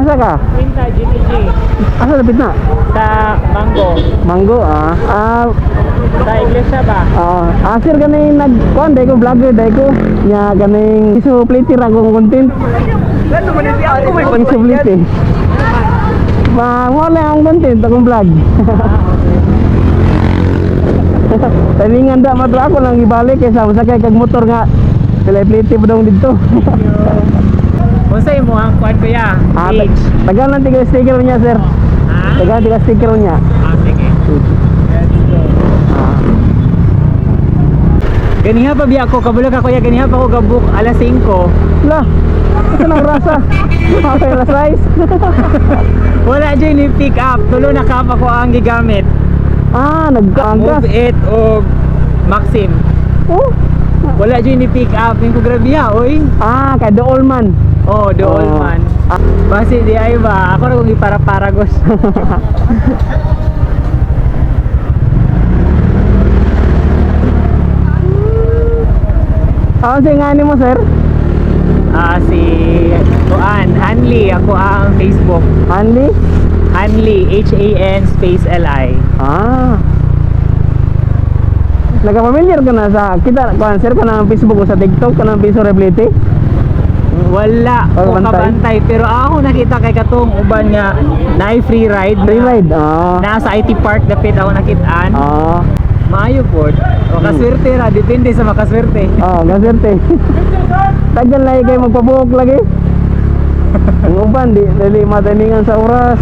Asa ka? Quinta GTG. Asa lapit na? Sa Mango. Mango ah. Ah, Sa iglesia ba? ah, ah sir ganing nag kuan dai ko vlogger dai ko. Nya ganing iso plate ra akong content. Iso plate. Ma mo lang ang content akong vlog. Taningan da madro ako lang ibalik kaysa masakay kag motor nga pilay plate pa dong didto. Unsa imo ang kuan kuya? Ah, Page. tagal lang tiga sticker niya, sir. Ha? Tagal tiga sticker niya. Ah, sige. Let's go. Ah. Ganiha pa biya ko, kabulo ka kuya, ganiha pa ko gabuk alas 5. Lah, ito ng rasa. Okay, alas rice. Wala dyan ni pick up. Tulo na kap ako ang gigamit. Ah, nagkaangkas. Move it o Maxim. Oh. Wala dyan ni pick up. Yung ko grabe ha, oy. Ah, kay Dool man. Oh, the old Oh. man. Basi di ay ba, ako ra kong ipara-paragos. Ah, sige nga mo, sir. Ah, si Kuan, Hanley, ako ang Facebook. Hanley? Hanley, H A N space L I. Ah. Nagka-familiar ka na sa kita kuan sir ka na ang Facebook o sa TikTok ka na ang Piso Replete? Wala Oh, ko bantay. kabantay pero ako nakita kay katong uban nga naay free ride. Free ride. Ah. Nasa IT Park dapit ako nakitaan. Ah. Maayo pod. O kaswerte ra, depende sa makaswerte. Ah, gaserte. Tagal na kay magpabuok lagi. Ang uban di dali matimingan sa oras.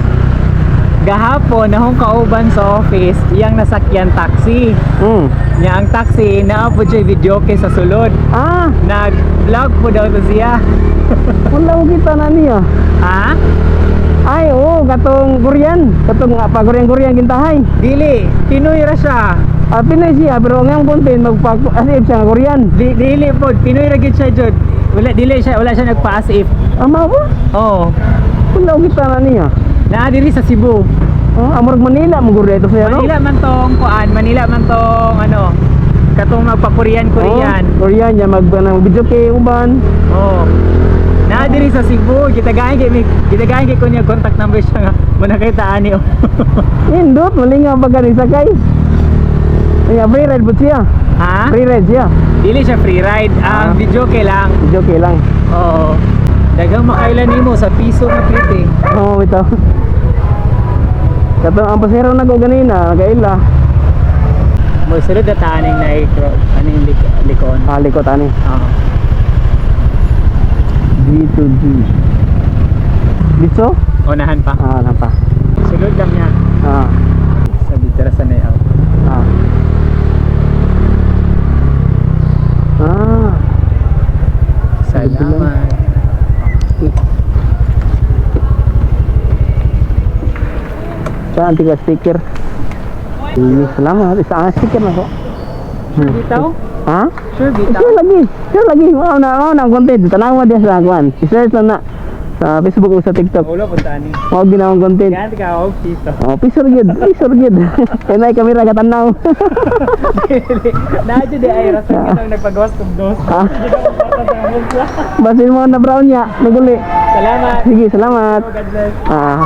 Gahapon nahong kauban sa office, iyang nasakyan taxi. Nya ang taxi naa po siya video kay sa sulod. Ah, Nag-vlog po daw to siya. wala ko kita na niya. Ha? Ay, oo, katong Korean. Katong pa Korean-Korean kintahay. Dili, Pinoy ra siya. Ah, Pinoy siya, pero ang iyang content magpa as if siya nga Korean. Dili po, Pinoy ra gyud siya jud. Wala dili siya, wala siya nagpa-as if. Ama ba? Oh, Wala ko kita na niya. naa diri sa Cebu. Oh, amorg Manila mo guro ito siya, no? Manila man tong kuan, Manila man tong ano, katong magpa-Korean Korean. Oh, Korean niya mag ng video kay uban. Oh. Naa diri sa Cebu, gitagahan kay kunya contact number siya nga mo nakita ani. Oh. Indot, malingaw pa gani sakay. Ay, free ride po siya. Ha? Free ride siya. Dili siya free ride, ang Ah. video kay lang. Video kay lang. Oo. Daghang makailan nimo sa piso nga plate. Oo, ito. Katong ang pasero na ko ganina, kaila. Mo sulod na taning na ikro, aning likon. Ah, likot ani. Oo. G to G. Dito? Unahan pa. Ah, napa. Sulod lang niya Ah. sa dito ra sa nayaw. Ah. Ah. Salamat. Saan tiga sticker? Ini salamat. Isa ang sticker na ko. Sure bitaw? Ha? Sure bitaw. Sure lagi. Sure lagi. Mao na ang content. Tanawa diya sa kuan. I-search lang na sa Facebook o sa TikTok. Ulo punta ani. Mao ginawang content. Yan ka og piso. Oh, piso gyud, piso gyud. Kay nay kamera katanaw. Naa jud di ay rasa kitang nagpagawas kog dos. Ah. Basin mo na brown niya, naguli. Salamat. Sige, salamat. God bless. Ah.